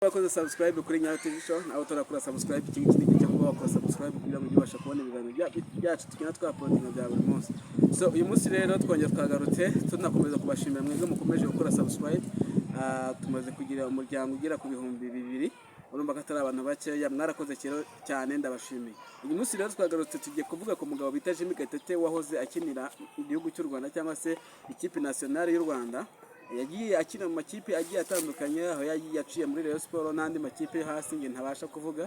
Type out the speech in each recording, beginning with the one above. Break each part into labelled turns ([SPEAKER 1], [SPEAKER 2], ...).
[SPEAKER 1] Wakoze subscribe kuri Nyayo TV Show, nawe turakora subscribe. Iki ngiki ni igihe cyo kuba wakora subscribe kugira ngo ujye ubasha kubona ibiganiro byacu tugenda twauploadinga bya buri munsi. So uyu munsi rero twongera twagarutse, tunakomeza kubashimira mwebwe mukomeje gukora subscribe. Tumaze kugira umuryango ugera ku 2000, urumva ko atari abantu bakeya. Mwarakoze rero cyane, ndabashimiye. Uyu munsi rero twagarutse, tugiye kuvuga ku mugabo bita Jimmy Gatete wahoze akinira igihugu cy'u Rwanda cyangwa se ikipe nationale y'u Rwanda. Yagiye akina mu makipe agiye atandukanye, aho yagiye aciye muri Rayon Sport n'andi makipe yo hasi nge ntabasha kuvuga,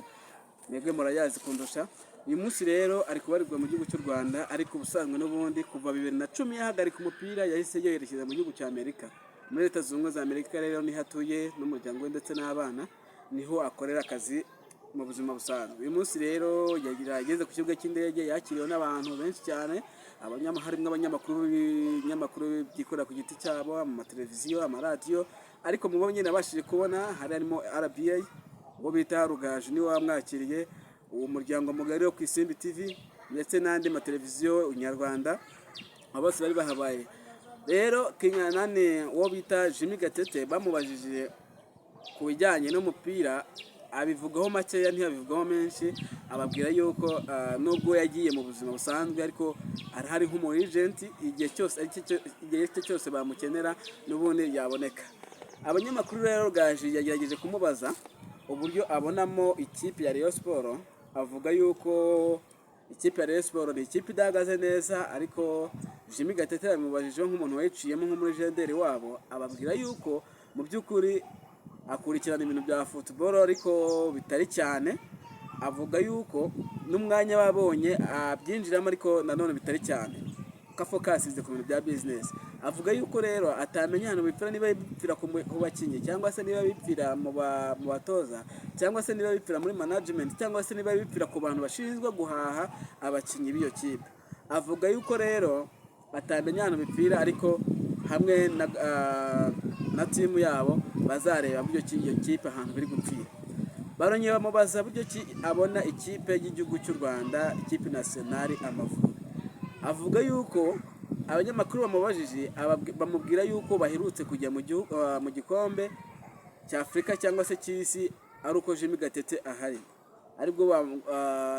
[SPEAKER 1] mwebwe murayazi kundusha. Uyu munsi rero ari kubarirwa mu gihugu cy'u Rwanda, ariko ubusanzwe n'ubundi kuva 2010 yahagarika umupira, yahise yerekeza mu gihugu cya Amerika, muri Leta Zunze Ubumwe za Amerika. Rero niho atuye n'umuryango we ndetse n'abana, niho akorera akazi mu buzima busanzwe. Uyu munsi rero yageze ku kibuga cy'indege, yakiriwe n'abantu benshi cyane, harimo abanyamakuru b'ibinyamakuru byikorera ku giti cyabo, mu mateleviziyo, amaradiyo. Ariko mu bo nyine nabashije kubona hari harimo RBA, uwo bita Rugaju niwe wamwakiriye, uwo muryango mugari wo ku Isimbi TV ndetse n'andi mateleviziyo nyarwanda, abo bose bari bahabaye. Rero Kinyanani, uwo bita Jimmy Gatete, bamubajije ku bijyanye n'umupira, abivugaho makeya, ntiyabivugaho menshi. Ababwira yuko nubwo yagiye mu buzima busanzwe, ariko arahari nk'umu agent, igihe cyose igihe cye cyose bamukenera n'ubundi yaboneka. Abanyamakuru rero, Rugaju yagerageje kumubaza uburyo abonamo ikipe ya Rayon Sport, avuga yuko ikipe ya Rayon Sport ni ikipe idahagaze neza. Ariko Jimmy Gatete yamubajije nk'umuntu wayiciyemo nk'umulegendary wabo, ababwira yuko mu by'ukuri akurikirana ibintu bya football ariko bitari cyane. Avuga yuko n'umwanya babonye abyinjiramo, ariko nanone bitari cyane, ko afocusinze ku bintu bya business. Avuga yuko rero atamenya ahantu bipfira, niba bipfira ku bakinnyi, cyangwa se niba bipfira mu batoza, cyangwa se niba bipfira muri management, cyangwa se niba bipfira ku bantu bashinzwe guhaha abakinnyi b'iyo kipe. Avuga yuko rero atamenya ahantu bipfira, ariko hamwe na team yabo bazareba buryo ki iyo kipe ahantu biri gupfira. Barongera bamubaza buryo ki abona ikipe y'igihugu cy'u Rwanda, ikipe nationale Amavubi. Avuga yuko abanyamakuru bamubajije, bamubwira yuko baherutse kujya mu gihugu, mu gikombe cya Afurika cyangwa se cy'isi, ari uko Jimmy Gatete ahari, aribwo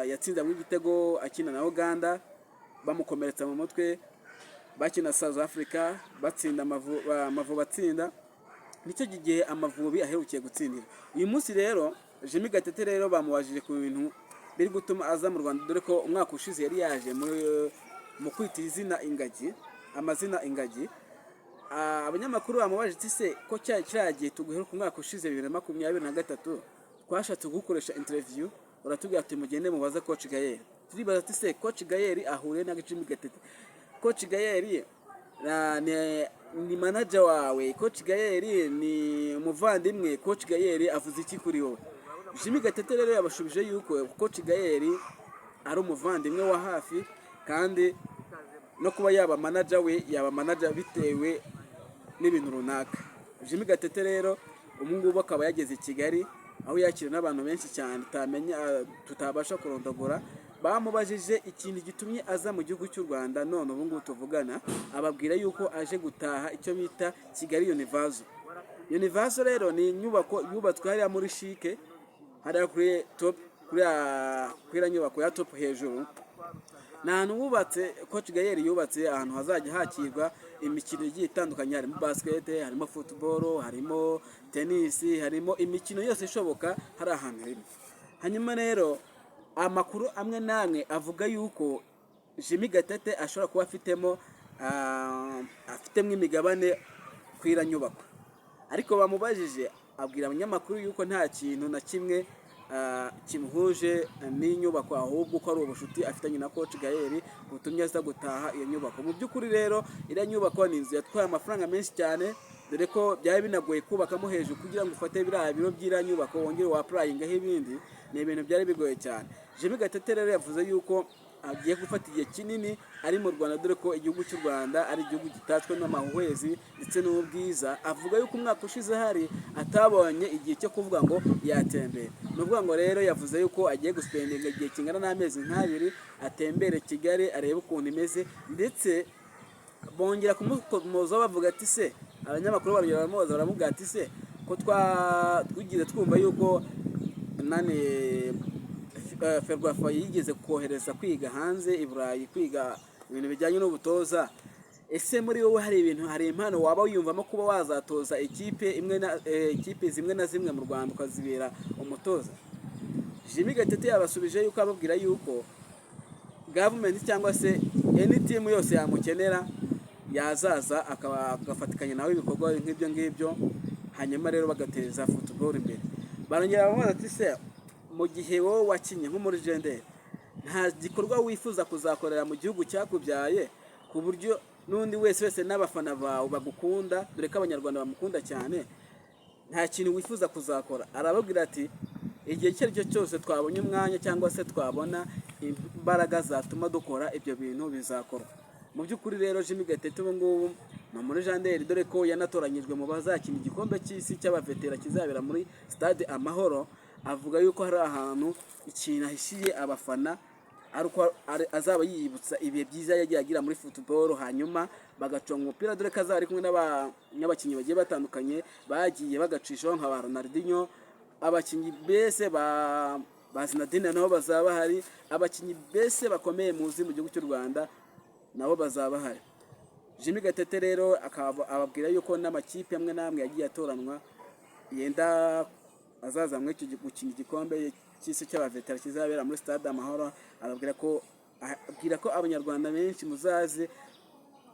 [SPEAKER 1] yatsinzemo igitego akina na Uganda, bamukomeretsa mu mutwe, bakina South Africa batsinda Amavubi atsinda. Nicyo gihe Amavubi aherukiye gutsindira. Uyu munsi rero Jimmy Gatete rero bamubajije ku bintu biri gutuma aza mu Rwanda, dore ko umwaka ushize yari yaje mu kwita izina ingagi, amazina ingagi. Abanyamakuru bamubajije ati: "Se ko cya gihe tuguheruka umwaka ushize 2023, twashatse kugukoresha interview, uratubwira ati mugende mubaze Coach Gael." Turibaza ati: "Se Coach Gael ahuriye na Jimmy Gatete? Coach Gael ni manager wawe? Coach Gael ni umuvandimwe? Coach Gael avuze iki kuri wowe?" Jimmy Gatete rero yabashubije yuko Coach Gael ari umuvandimwe wa hafi, kandi no kuba yaba manager we, yaba manager bitewe n'ibintu runaka. Jimmy Gatete rero ubu ngubu akaba yageze i Kigali, aho yakiriwe n'abantu benshi cyane utamenya, tutabasha kurondogora. Bamubajije ikintu gitumye aza mu gihugu cy'u Rwanda none ubu ngubu tuvugana, ababwira yuko aje gutaha icyo bita Kigali Universal. Universal rero ni inyubako yubatswe hariya muri CHIC, hariya kuri top, kuri iriya nyubako ya top hejuru. Ni ahantu wubatse, Coach Gael yubatse ahantu hazajya hakirwa imikino igiye itandukanye, harimo basket, harimo football, harimo tennis, harimo imikino yose ishoboka, hari ahantu rimwe. Hanyuma rero amakuru amwe n'amwe avuga yuko Jimmy Gatete ashobora kuba afitemo imigabane ku iriya nyubako. Ariko bamubajije, abwira abanyamakuru yuko nta kintu na kimwe kimuhuje n'inyubako, ahubwo ko ari ubucuti afitanye na Coach Gael butumye aza gutaha iyo nyubako. Mu by'ukuri rero iriya nyubako ni inzu yatwaye amafaranga menshi cyane, dore ko byari binagoye kubakamo hejuru kugira ngo ufate biriya biro by'iriya nyubako wongere waapplyingaho ibindi, ni ibintu byari bigoye cyane. Jimmy Gatete rero yavuze yuko agiye gufata igihe kinini ari mu Rwanda, dore ko igihugu cy'u Rwanda ari igihugu gitatswe n'amahuhwezi ndetse n'ubwiza. Avuga yuko umwaka ushize hari atabonye igihe cyo kuvuga ngo yatembera. Ni ukuvuga ngo rero yavuze yuko agiye guspendinga igihe kingana n'amezi nk'abiri, atembere Kigali, arebe ukuntu imeze. Ndetse bongera kumukomozaho bavuga ati: "Se", abanyamakuru barongera baramubaza, baramubwira ati: "Se ko Ko twigize twumva yuko nani FERWAFA yigeze kohereza kwiga hanze i Burayi, kwiga ibintu bijyanye n'ubutoza. Ese muri wowe hari ibintu, hari impano waba wiyumvamo kuba wazatoza ikipe imwe na ikipe zimwe na zimwe mu Rwanda, ukazibera umutoza?" Jimmy Gatete yabasubije yuko, ababwira yuko government cyangwa se any team yose yamukenera yazaza, akaba agafatikanya nawe ibikorwa nk'ibyo ngibyo, hanyuma rero bagateza football imbere. Barongera baramubaza ati: "Se mu gihe wowe wakinye nk'umulegendary, nta gikorwa wifuza kuzakorera mu gihugu cyakubyaye, ku buryo n'undi wese wese n'abafana bawe bagukunda, dore ko Abanyarwanda bamukunda cyane, nta kintu wifuza kuzakora?" Arababwira ati: "Igihe icyo ari cyo cyose twabonye umwanya cyangwa se twabona imbaraga zatuma dukora ibyo bintu, bizakorwa." Mu by'ukuri rero, Jimmy Gatete ubu ngubu ni umulegendary, dore ko yanatoranyijwe mu bazakina Igikombe cy'Isi cy'Abavetera kizabera muri Stade Amahoro. Avuga yuko hari ahantu ikintu ahishiye abafana ari uko azaba yiyibutsa ibihe byiza yagiye agira muri football, hanyuma bagaconga umupira, dore ko azaba ari kumwe n'abakinnyi bagiye batandukanye bagiye bagacishaho nka ba Ronaldinho, abakinnyi bese ba Zinedine nabo bazaba bahari, abakinnyi bese bakomeye muzi mu gihugu cy'u Rwanda nabo bazaba bahari. Jimmy Gatete rero akaba ababwira yuko n'amakipe amwe n'amwe yagiye atoranwa yenda azaza muri icyo gukina Igikombe cy'Isi cy'Abavetera kizabera muri Stade Amahoro. Arababwira ko, abwira ko Abanyarwanda benshi muzaze,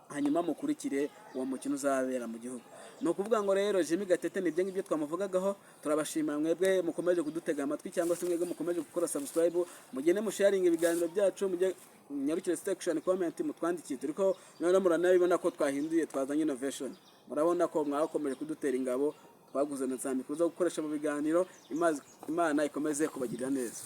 [SPEAKER 1] hanyuma mukurikire uwo mukino uzabera mu gihugu. Ni ukuvuga ngo rero Jimmy Gatete nibyo ngibyo twamuvugagaho. Turabashimira mwebwe mukomeje kudutega amatwi, cyangwa se mwebwe mukomeje gukora subscribe. Mugende musharinga ibiganiro byacu, mujye nyarukire section comment, mutwandikiye. Turi ko noneho muranabibona ko twahinduye, twazanye innovation. Murabona ko mwakomeje kudutera ingabo, twaguze na za mikoro zo gukoresha mu biganiro. Imana ikomeze kubagirira neza.